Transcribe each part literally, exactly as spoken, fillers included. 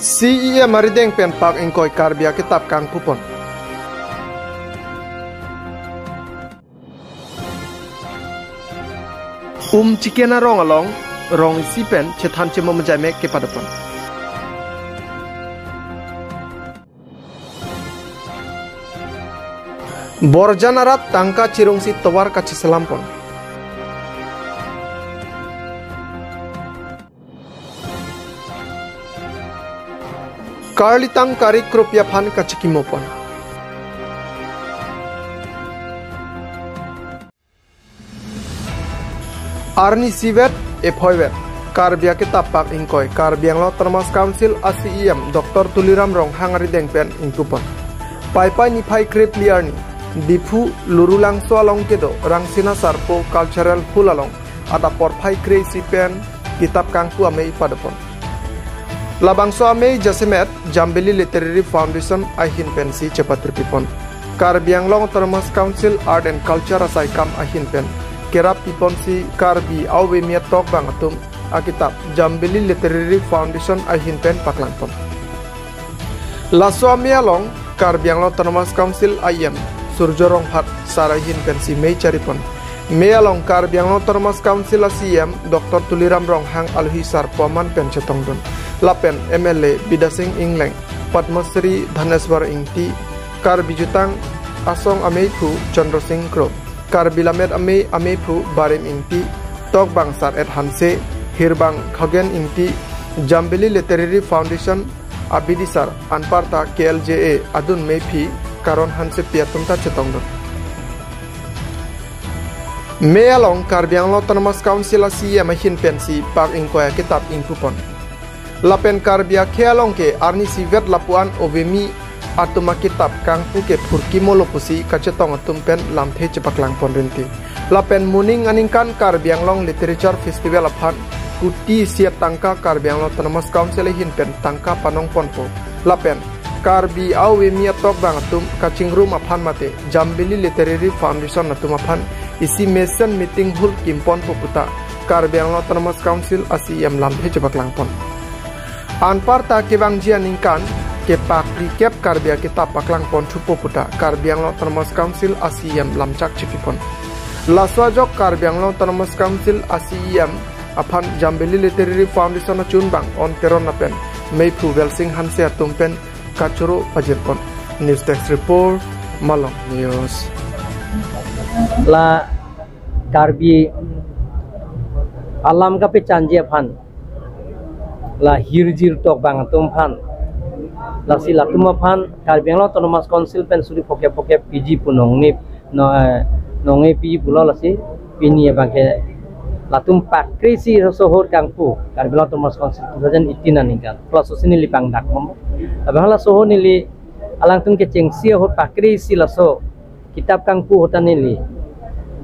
C E M arideng pen pak ingkoi Karbi akitap kangpupon. Umchiken arong along rong isi pen chethan chemo mejai mek kepadopon. Borjan arat tangka chirungsi tovar kacheselampon. Karlitang kari kropi aphan kachikimopon. Arni isivet, ephoivet, Karbi akitap pak ingkoi, Karbi Anglong Autonomous Council a C E M Doctor Tuliram Ronghang arideng pen ingpupon. Paipai niphai krepli arni, Diphu Lurulangso along kedo, Rangsina Sarpo Cultural Hall along, adap porphai kre-isi pen kitap kangpu amei padopon. Labangso amei jasemet Jambili Literary Foundation ahin pensi chepatirpipon. Karbi Anglong Autonomous Council Art and Culture asaikam ahin pen kerap piponsi Karbi aovemi atokbang atum akitap Jambili Literary Foundation ahin pen paklangpon. Laso amei along Karbi Anglong Autonomous Council a E M Surjo Rongphat sar ahin pensi mei charipon. Mei along Karbi Anglong Autonomous Council a C E M Doctor Tuliram Ronghang alohi sar poman pen chetongdun. Lapen M L A Bidya Sing Engleng, Padma Shri Dhaneswar Ingti, Karbi Jutang Asong ameiphu Chandra Sing Kro, Karbi Lammet Amei ameiphu Barim Ingti, tokbang Sar-et Hanse, hirbang Khagen Ingti, Jambili Literary Foundation abidisar, anparta K L J A adun meiphi Karon Hansepi atum ta chetongdun. Mei along Karbi Anglong Autonomous Council a C E M ahin pensi pak ingkoi akitap ingpupon. Lapen Karbi akhei along ke arni isivet lapu-an ovemi atum akitap kangpu ke phurkimolo pusi kachetong atum pen lamthe chepaklangpon rinti. Lapen moning aningkan Karbi Anglong Literature Festival aphan kuti isi atangka Karbi Anglong Autonomous Council ahin pen tangka panongponpo. Lapen Karbi aovemi atokbang atum kachingrum aphan mate Jambili Literary Foundation atum aphan isi mesen meeting hall kimponpo puta Karbi Anglong Autonomous Council a C E M lamthe chepaklangpon. Anparta kevangji aningkan kepakri kep Karbi akitap paklangpon thupo puta Karbi Anglong Autonomous Council a C E M lamchak chipipon. Laso ajok Karbi Anglong Autonomous Council a C E M aphan Jambili Literary Foundation achunbang On Teron lapen meiphu Welsing Hanse atum pen kachoro pajirpon. News Desk Report, Malong News. La Karbi alam kapechanji aphan, la hirjir tokbang atum aphan, lasi latum aphan Karbi Anglong Autonomous Council pen suri phokep phokep piji pu nongnip, no, eh, nongnip piji pulo lasi pini abangke latum pakri isi sohor kangpu Karbi Anglong Autonomous Council two thousand eighteen aningkan. Laso si neli pangdakpon. Abang laso ahut neli alangtum kechengsi ahut pakri isi laso kitap kangpu ahut ta neli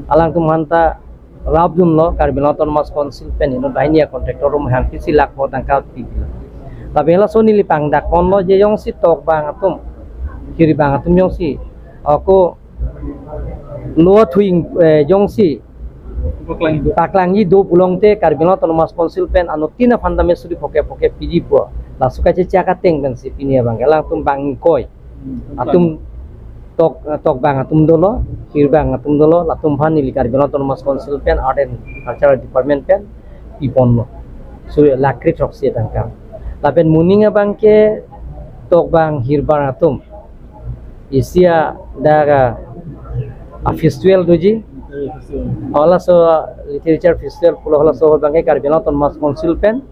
alangtum aphanta rapdunlo Karbi Anglong Autonomous Council pen inut banghini a-contractor atum hangpisi lakh po tangka pi. Lapen laso neli pangdakponlo je jongsi tokbang atum, hirbang atum jongsi ako lo athui, eh, jongsi paklang do, paklangji do pulote Karbi Anglong Autonomous Council pen anuttin aphan tame suri phokep phokep piji pu. Laso kachechak ateng pensi pini abangke alangtum bang ingkoi atum tok, tokbang atum dolo, hirbang atum dolo, latum aphan neli Karbi Anglong Autonomous Council pen Art and Cultural Department pen piponlo. So lakh kre throksi tangka. Lapen moning abangke tokbang hirbang atum isi adak a-festival doji. Halaso literature festival pulo halaso abangke Karbi Anglong Autonomous Council pen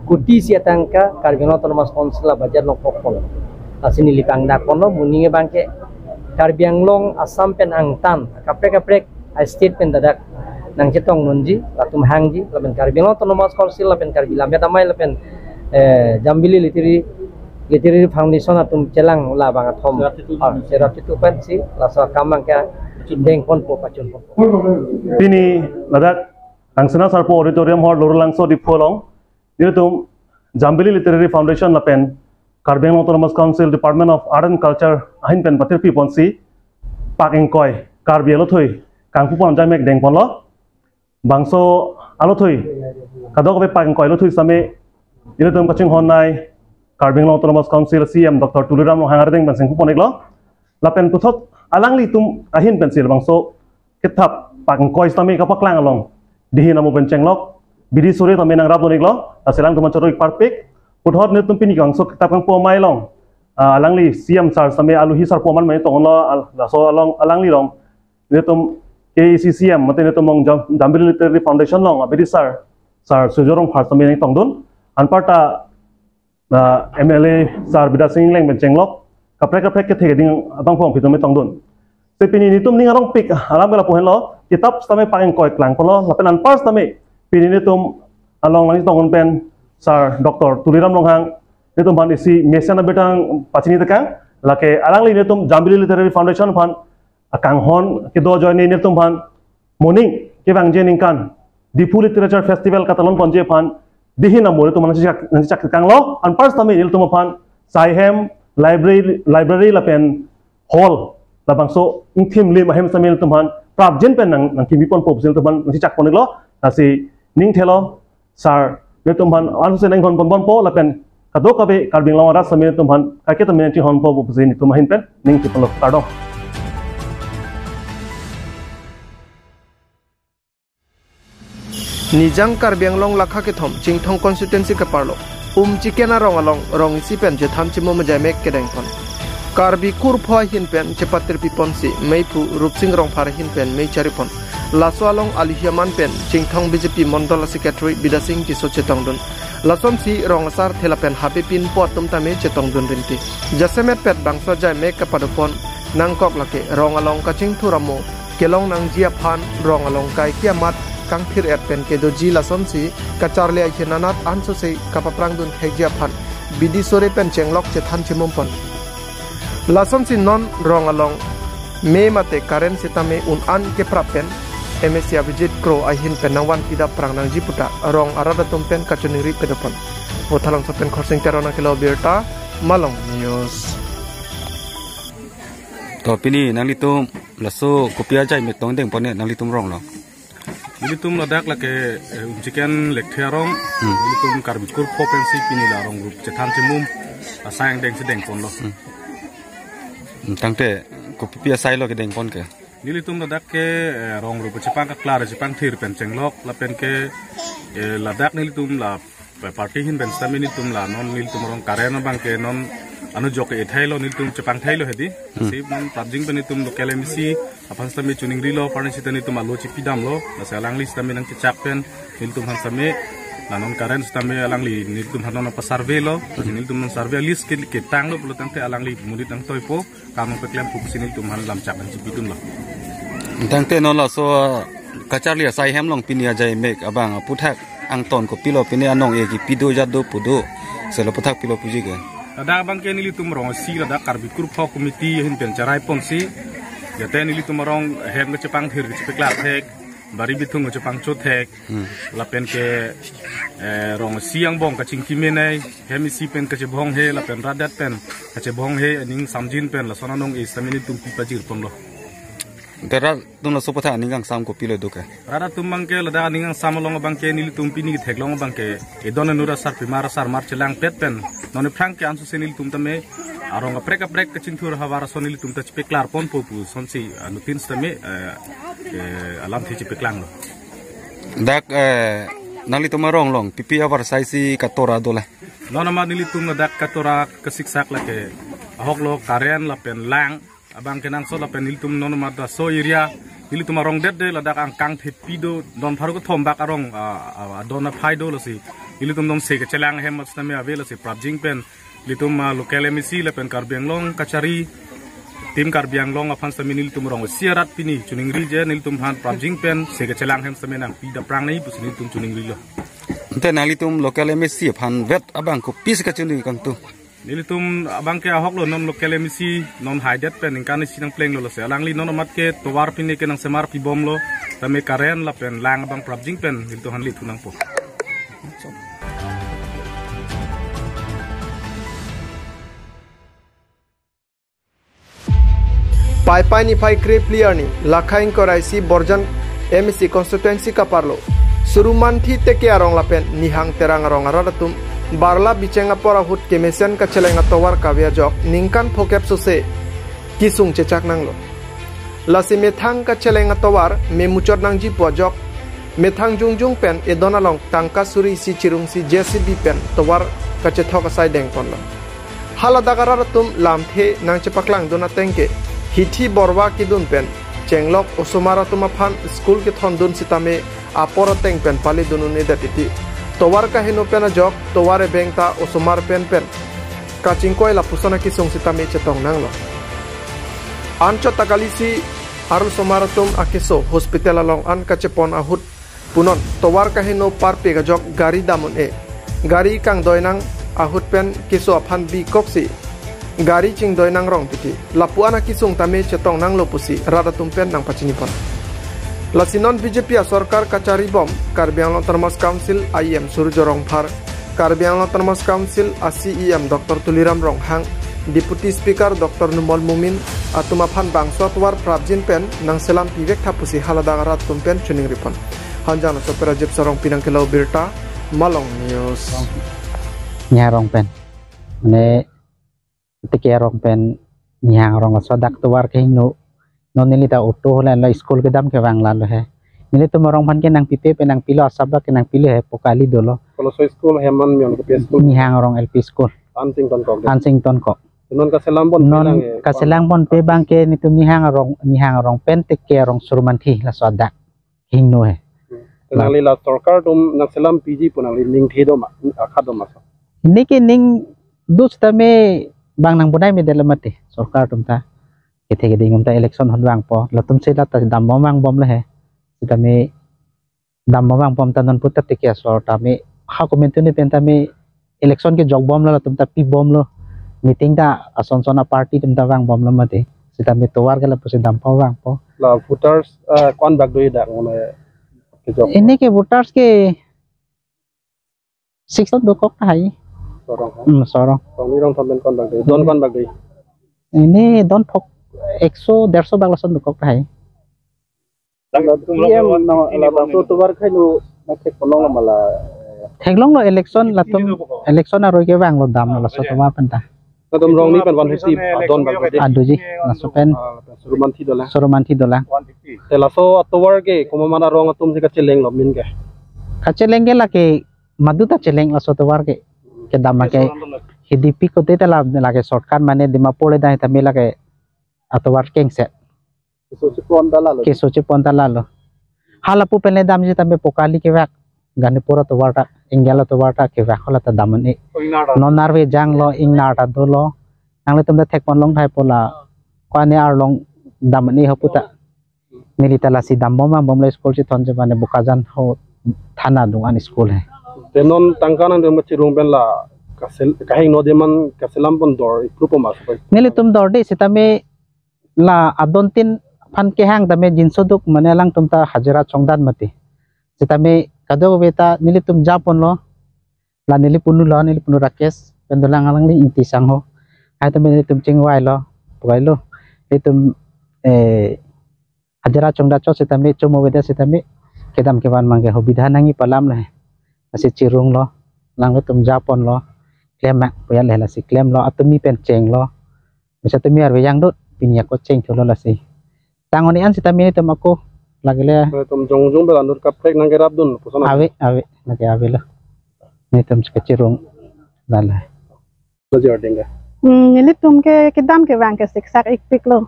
kuti isi atangka Karbi Anglong Autonomous Council a-budget along pokpon. Lasi neli pangdakponlo moning abangke Karbi Anglong Assam pen angtan kaprek kaprek a-state pen ladak nangchetongdunji, latum hangji, lapen Karbi Anglong Autonomous Council, lapen Karbi Lammet Amei, lapen, eh, Jambili Literary, Literary Foundation atum chelang labang athom. Cherap chitu. Ah, cherap chitu pensi laso akam abangke dengponpo, pachunponpo. Pini ladak Rangsina Sarpo Auditorium Hall, Lurulangso, Diphu along nelitum Jambili Literary Foundation lapen Karbi Anglong Autonomous Council Department of Art and Culture ahin pen patirpiponsi pak ingkoi Karbi alothui kangpupon jamek dengponlo. Bangso alothui, kadokave pak ingkoi alothui same nelitum kachinghonnei Karbi Anglong Autonomous Council C E M Doctor Tuliram Ronghang arideng pen singku pon-iklo. Lapen puthot alanglitum ahin pensi labangso kethap pangkoi sitame kapaklang along dihin amo pen chenglok, bidi sore tame nangrap dun-iklo, lasi alangtum choro-ik parpik. Puthot netum pini kangso kethap kangpu amei along, ah, alangli C E M sir sitame aluhi sar poman mane tonglo, al-, laso along alangli along netum K A A C C M, mate netum along Jam-, Jambili Literary Foundation along abidi sir, sir Surjya Rongphar sitame nangtongdun. Anparta na M L A sir Bidya Sing Engleng pen chenglok, kaprek kaprek kethe keding abang phong pitum tongdun. Si pini netum ning arongpik alam ke lapu henlo, kethap sitame pangkoi klang ponlo, lapen anpar sitame pini netum along nangtongdun pen sir Doctor Tuliram Ronghang, netum aphan isi mesen abirta pachini tekang, lake alangli netum Jambili Literary Foundation aphan akanghon kedo ajoine netum aphan moning kevangji aningkan Diphu Literature Festival katalon ponji aphan dihin amo netum nangchechak, nangchechak tekanglo, anpar sitame netum aphan sai hem, library, library lapen hall, labangso ingthim lim ahem sitame netum aphan prapjin pen nang, nangkimi ponpo pusi netum aphan nangchechak pon-iklo. Lasi ning thelo, sir, netum aphan ansose nanghon pon ponpo lapen kadokave Karbi Anglong arat sitame netum aphan kaike tame nangchinghonpo pusi netum ahin pen ning thelo, kardom. Nijang Karbi Anglong lakha kethom Chinthong constituency kaparlo Umchiken arong along rong isi pen chethan chimum ajai mek kedeng pon. Karbi kurpho ahin pen chepatirpi ponsi meiphu Rupsing Rongphar ahin pen mei chari pon. Laso along aluhi aman pen Chinthong B J P Mondol Secretary Bidya Sing Tisso chetongdun. Lasonsi rong asar thela pen hape pinpo atum tame chetongdun rinti. Jasemet pet bangso ajai mek kapado pon nangkok lake rong along kachingthur amo kelong nangji aphan, rong along kaike amat kangthir-et pen kedoji, lasonsi kacharli ahin anat ansose kapaprang dun thekji aphan bidi sore pen chenglok chethan chimum pon. Lasonsi non rong along me mate current sitame un-an keprap pen M A C Abhijit Kro ahin pen nangvan pidap prang nangji puta rong arat atum pen kachiningri pado pon. Vothatlangso pen Khorsing Teron akelo birta, Malong News. To pini nanglitum laso kopi ajai mek tong deng pon ne nanglitum rong along? Nelitum ladak lake, eh, Umchiken Lekthe arong. Hmm. Nelitum Karbi kurpho pensi pini la rong rup chethan chimum asai angdeng si deng ponlo. Hmm. Hmm, tangte kopi asai lo kedeng pon ke? Nelitum ladak ke, eh, rong rup chepang kaklar chepangthir pen chenglok lapen ke, eh, ladak nelitum la pa-, party ahin pen sitame nelitum la non nelitum arong current abang ke non anujok ke-e thailo, nelitum chepang thailo hedi. Hmm. Si non prapjin pen nelitum local M A C aphan sitame chiningrilo, parni sitame nelitum alo chipidamlo, lasi alangli sitame nangchechak pen nelitum aphan sitame, la non current sitame alangli nelitum aphan non apa survey lo, lasi nelitum non survey list ke, ketanglo pulo tangte alangli monit nangtoipo, kam nangpeklempo pusi nelitum aphan lamchak nangchipidunlo. Tangte non laso kacharli asai hem along pini ajai mek abang aphuthak angton kopilo, pini anong-e kipi do jat do pu do, selo aphuthak pilo puji ke? Ladak abang ke nelitum rong isi ladak Karbi kurpho committee ahin pen cherai ponsi, jate nelitum arong hem kechepangthir kechepeklar thek, bari bithung kechepangcho thek, Hmm. lapen ke, eh, rong isi angbong kachingki menei, hem isi pen kachebong he, lapen rat det pen kachebong he, aning samjin pen lason anong-e sitame nelitum pi pajir ponlo. Te rat atum laso aphuthak aning kangsam kopilo do ke? Rat atum abang ke ladak aning kangsam along abang ke nelitum pini theklong abang ke edon anura sarpimar sarmar chelangpet pen non aphrang ke ansose nelitum tame arong kaprek kaprek kachingthur havar ason nelitum ta chepeklar ponpo pu asonsi, ah, anuttin sitame, eh, eh, alamthe chepeklanglo. Dak, eh, nanglitum arong along pipi avar asai si katora dola? Non amat nelitum ladak katora kasiksak lake ahoklo current lapen lang abang kenangsot lapen nelitum non amat laso area nelitum arong det de ladak angkang thepi do, don pharo kethom bak arong, ah, ah, adon aphai do, lasi nelitum non se kachelang ahem sitame ave, lasi prapjin pen nelitum, ah, local M A C lapen Karbi Anglong kachari, Team Karbi Anglong aphan sitame nelitum rong isi arat pini chiningriji, nelitum aphan prapjin pen se kachelang ahem sitame nangpi dapprang nangji pusi nelitum chiningrilo. Ante nanglitum local M A C aphan vet abang kopisi kachiningri kangtung? Nelitum abang ke ahoklo, non local M A C non haidet pen ningkan isi nangplenglo, lasi alangli non amat ke tovar pine ke nangsemar pibomlo, tame current lapen lang abang prapjin pen nelitum aphan lethu nangpo. Paipai niphai krephli arni, lakha ingkoi ra isi Borjan M A C constituency kaparlo Surumanthi Teke arong lapen Nihang Terang arong arat atum Barla bicheng apor ahut kemesen kacheleng atovar kave ajok ningkan phokep sose kisung chechak nanglo. Lasi methang kacheleng atovar memuchot nangji pu ajok methang jongjong pen edon along tangka suri isi chirungsi J C B pen tovar kachethok asai dengponlo. Haladak arat atum lamthe nangchepaklang dun ateng ke hithi borwa kedun pen chenglok osomar atum aphan school kethon dun sitame apor ateng pen pali dun un-edet titi. Tovar kaheno pen ajok tovar ebeng ta osomar pen pen kachingkoi lapuson akisung sitame chetong nanglo. Anchot ta kalisi arlosomar atum akeso hospital along an kachepon ahut punon tovar kaheno parpik ajok gari dam un-e. Gari kangdoi nang ahut pen keso aphan bikoksi gari chingdoi nangrong titi. Lapu-an akisung tame chetong nanglo pusi rat atum pen nangpachinipon. Lasi non B J P asorkar kacharibom Karbi Anglong Autonomous Council E M Surjya Rongphar, Karbi Anglong Autonomous Council a C E M Doctor Tuliram Ronghang, Deputy Speaker Doctor Numal Momin atum aphan bangso atovar prapjin pen nangselam pivek tha pusi haladak arat atum pen chiningripon. Hanjan Soper Ajib Sarong pinang kelo birta, Malong News. Nihang arong pen. Mane teke arong pen nihang arong laso adak tovar kehingno. Non neli ta auto holan lo school kedam kevang lalo he. Nelitum arong aphan ke nangpipe pen nangpilo asap ke nangpilo he pokali dolo. Kalau so school heman mion ke school. Nihang arong L P school. Ansing tonkok. Ansing tonkok. Non kaselam pon non pelang, eh, kaselam pon pe abang ke nelitum nihang arong, nihang arong pen teke arong Surumanthi laso adak hingno he. Te nangli la sorkar atum nangselam piji pu nangli ning the do ma, akha do ma so. Neke ning do sitame bang nangbonai me dela mati sorkar atum ta. Kethe keding atum ta election hon vangpo, latum si lata dambom vangbom le he. Sitame dambom vangbom ta non puta teke asor tame ha komentu ni pen tame election kejokbomlo, latum ta pibomlo. Meeting ta ason son a party atum ta vangbomlo mati. Sitame tovar ke lapusi dampo vangpo. La voters, eh, ko-an bak do-i dak mane kejok? Neke voters ke six dokok tahai. Sorong, ha? Hmm, sorong. Sorong ni rong thamben ko-an bak do-i. Don ko-an bak do-i. Neke don phok ekso derso bak lason dokok tahai. Latum E M na, la bangso tovar kaheno nangthek ponlong lo ma la. Theklonglo election latum, election aroi kevanglo damlo laso tovar pen ta. Latum rong ni pen one fifty adon bak de. Adoji, laso pen. Ah, Surumanthi dolang. Surumanthi dolang. Te laso atovar ke komat arong atum si kachelenglo min ke? Kacheleng ke lake madu ta cheleng laso tovar ke. Kedam ke H D P kote ta la, lake shortcut mane Dimapur le dai tame lake atovar kengset. Keso chepon ta lalo. Keso chepon ta lalo. Hala pu pen le damji tame pokali kevak. Ganipur atovar ta, Engel atovar ta kevak hala ta dam un-e. Oh, ingnar ta. Non arve janglo, ingnar ta dolo. Nanglitum ta thek ponlong thai pu la. Ko-an arlong dam un-e ho pu ta. Neli ta lasi dambom vangbomlo school chethon je mane Bokajan ho thana adung an school he. Te non tangka nangdun ma chirung pen la kasel, kahingno de man kaselam pon dor ipru po ma so. Nelitum dorde sitame la adon tin aphan kehang tame jinso duk mane alangtum ta hajira chongdan mati. Sitame kadokave ta nelitum japonlo, la neli punu lo, neli punu Rakesh pen dolang alangli Ingti Sangho. Hai tame nelitum chingvailo, puvailo. Nelitum, eh, hajira chongda chot sitame chomo veda sitame kedam kevan mang ke hobidha nangji pu alam le. Lasi chirunglo, alanglitum japonlo, klem mak pu ya le lasi klemlo, atumi pen chenglo. Misa tumi arve jangdut, pini ako cheng thulo lasi. Tang oni an sitame nelitum ako lagile. Nelitum jongjong belandur kaprek nangkerapdun puson. Ave, ave, lake avelo. Nelitum kachirung lala. Belajar dengga. Hmm, nelitum ke kedam kevang ke siksak ikpiklo.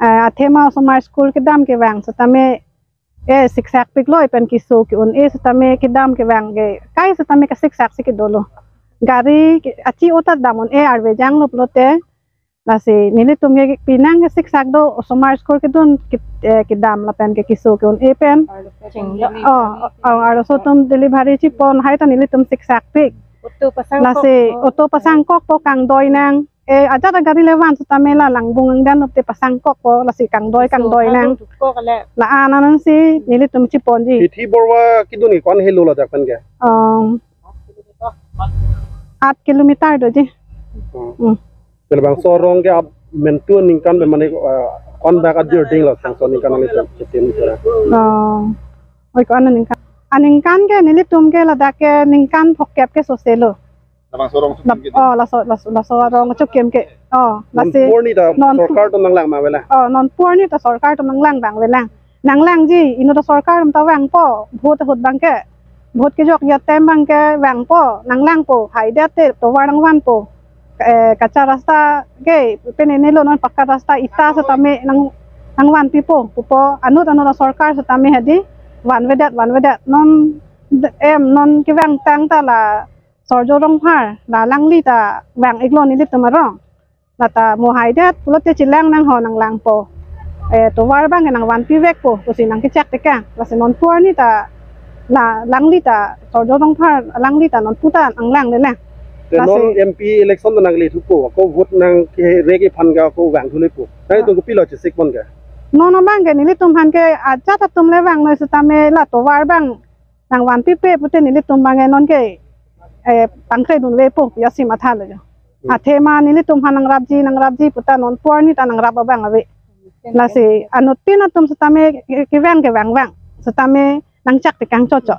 Ah, athema osomar school kedam kevang sitame e siksak piklo, ipen keso ke-un-e sitame kedam kevang ke kai sitame kasiksak si kedolo. Gari ke, achi ota dam un-e arve janglo pulote. Lasi nelitum ke pinang ke siksak do, osomar school kedun ke, eh, kedam lapen ke keso ke-un-e pen. Chinglo. Oh, oh, arloso atum delivery chepon hai ta nelitum siksak pik. Auto pasang lasi kok po. Auto pasang kok po kangdoi nang. Eh, ajat agari le van sitame la langbung angdan te pasang kok po lasi kangdoi, kangdoi nang. Dukok le. La-an ansi nelitum cheponji. Hithi borwa kedun ni ko-an helo ladak pen ke? Um, aat kilometer doji. Hmm. Hmm. Te labangso arong ke ap mentu ningkan pen mane, eh, ko-an bak adir ding labangso ningkan nangli chetim ni sera. Oh. Oi ko-an ningkan. Aningkan ke nelitum ke ladak ke ningkan phokep ke soselo. Labangso arong Lap-, chukim ke. Oh, laso, laso, laso arong chukim ke. Oh, non lasi pur ni ta non pu- sorkar atum nanglang ma avelang. Oh, non pur ni ta sorkar atum nanglang abang avelang. Nanglangji, inut ta sorkar atum ta vangpo, vote ahut abang ke. Vote kejok ya tem abang ke vangpo, nanglangpo, haidet te tovar nangvanpo. Eh, kacha rasta ke, pini nilo non pakka rasta ita setame nang, nangvanpipo, pupo, anut anut ta sorkar setame hadi, vanvedet, vanvedet. Non, em, non kevang tang ta la, Sorjo Rongphar, la alangli ta vang-iklo nelitum arong. Lata mo haidet, pulote chelang nang ho nanglangpo. Eh, tovar abang nangvanpivekpo, pusi nangkechak tekang. Lasi non pur ni ta, la, alangli ta, Sorjo Rongphar, alangli ta non puta nanglang le lang. Te non lasi M P election ta nangkele thupo, ako vote nangkere ke aphan ke ako vang thulepo. Nangtum kopilo chesik pon ke? Non abang ke nelitum aphan ke ajat atum le vangnoi setame la tovar abang nangvanpipe pute nelitum abang ke non ke, eh, pangkre dunvepo, ya si mathalo jo. Hmm. Athema nelitum aphan nangrapji, nangrapji puta non pur ni ta nangrap abang ave. Lasi anuttin atum setame ke-, kevang kevang vang. Setame nangchak tekang chocho.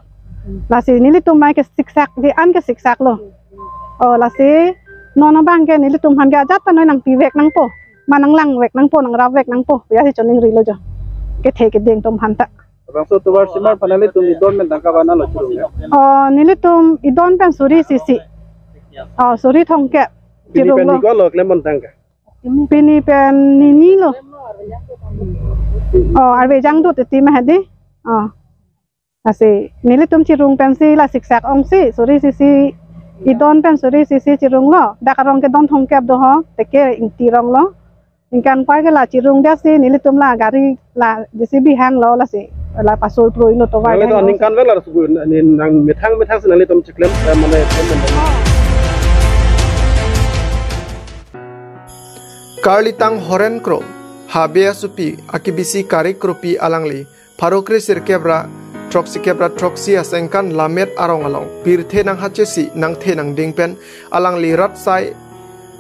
Lasi nelitum abang ke siksak, di an ke siksak lo. Oh, lasi non abang ke nelitum aphan ke ajat ta noi nangpivek nangpo. Ma nanglang vek nangpo, nangrap vek nangpo. Ya si choningrilo jo. Kethe keding atum aphan ta. Labangso tovar simar aphan nelitum idon pen tangka bana lo chirung ya? Oh, nelitum idon pen suri sisi. Oh, suri thomkep. Pini chirung pen lo. Ni ko lo klem pon tangka? Pini pen nini lo. Oh, arve jangdut iti ma hadi. Oh. Lasi nelitum chirung pensi la siksak ongsi, suri sisi idon pen suri sisi chirung lo. Dak arong ke don thomkep do ho, teke ingti rong lo. Ingkang par ke la chirung dia si nelitum la gari la J C B hanglo lasi la pasur prui lo tovar. Nangli hang to lo. Ningkan vek la sugu ni nang methang methang si nanglitum chiklem, eh, mane, klem, klem. Karlitang Horen Kro, Habe Asupi, akebisi Kari Kropi alangli pharo kre sirkep ra throksikep ra throksi asengkan Lammet arong along pirthe nanghachesi nangthe nangding pen alangli rat asai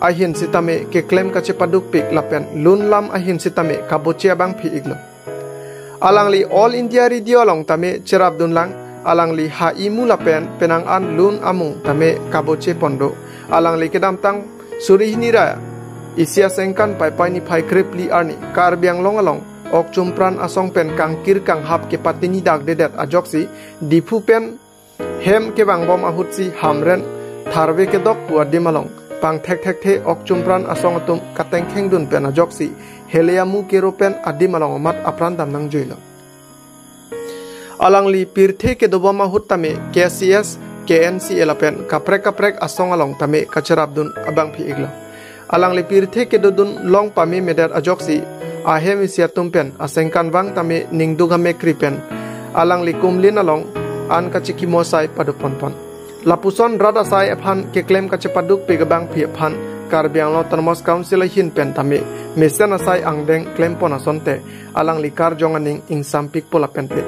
ahin sitame keklem kachepadukpik lapen lun lam ahin sitame kaboche abangphi-iklo. Alangli All India Radio along tame cherapdunlang, alangli ha imu lapen penang an lun amung tame kaboche pon do. Alangli kedamtang suri hini ra isi asengkan Paipai niphai krephli arni Karbi Anglong along ok chumpran asong pen kangkir kanghap kepatini dakdedet ajoksi Diphu pen hem kevangbom ahutsi Hamren tharve kedok pu adim along pangthekthekthe ok chumpran asong atum katengkhengdun pen ajoksi Heleamu Kero pen adim along amat apran dam nangjuilo. Alangli pirthe kedobom ahut tame K C S, K N C A lapen kaprek kaprek asong along tame kacherapdun abangphi-iklo. Alangli pirthe kedodun long pamemedet ajoksi ahem isi atum pen asengkan vang tame ningduk hamekri pen alangli kumlin along an kachikimo asai paduk ponpon. Lapuson rat asai aphan keklem kachepadukpik abangphi aphan Karbi Anglong Autonomous Council ahin pen tame mesen asai angdeng klempon asonte alangli karjong aning ingsampikpo lapente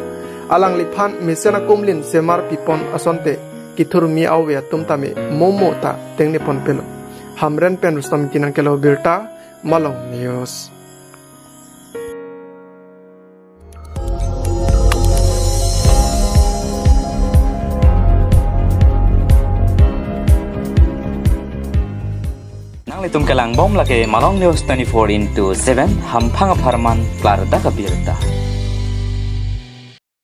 alangliphan mesen akumlin semar pipon asonte kithurmi ave atum tame momo ta tengnepon pelo. Hamren pen Rustom Kinang kelo birta, Malong News. Nanglitum kelangbom lake Malong News twenty-four into seven, hamphang apharman klardak abirta.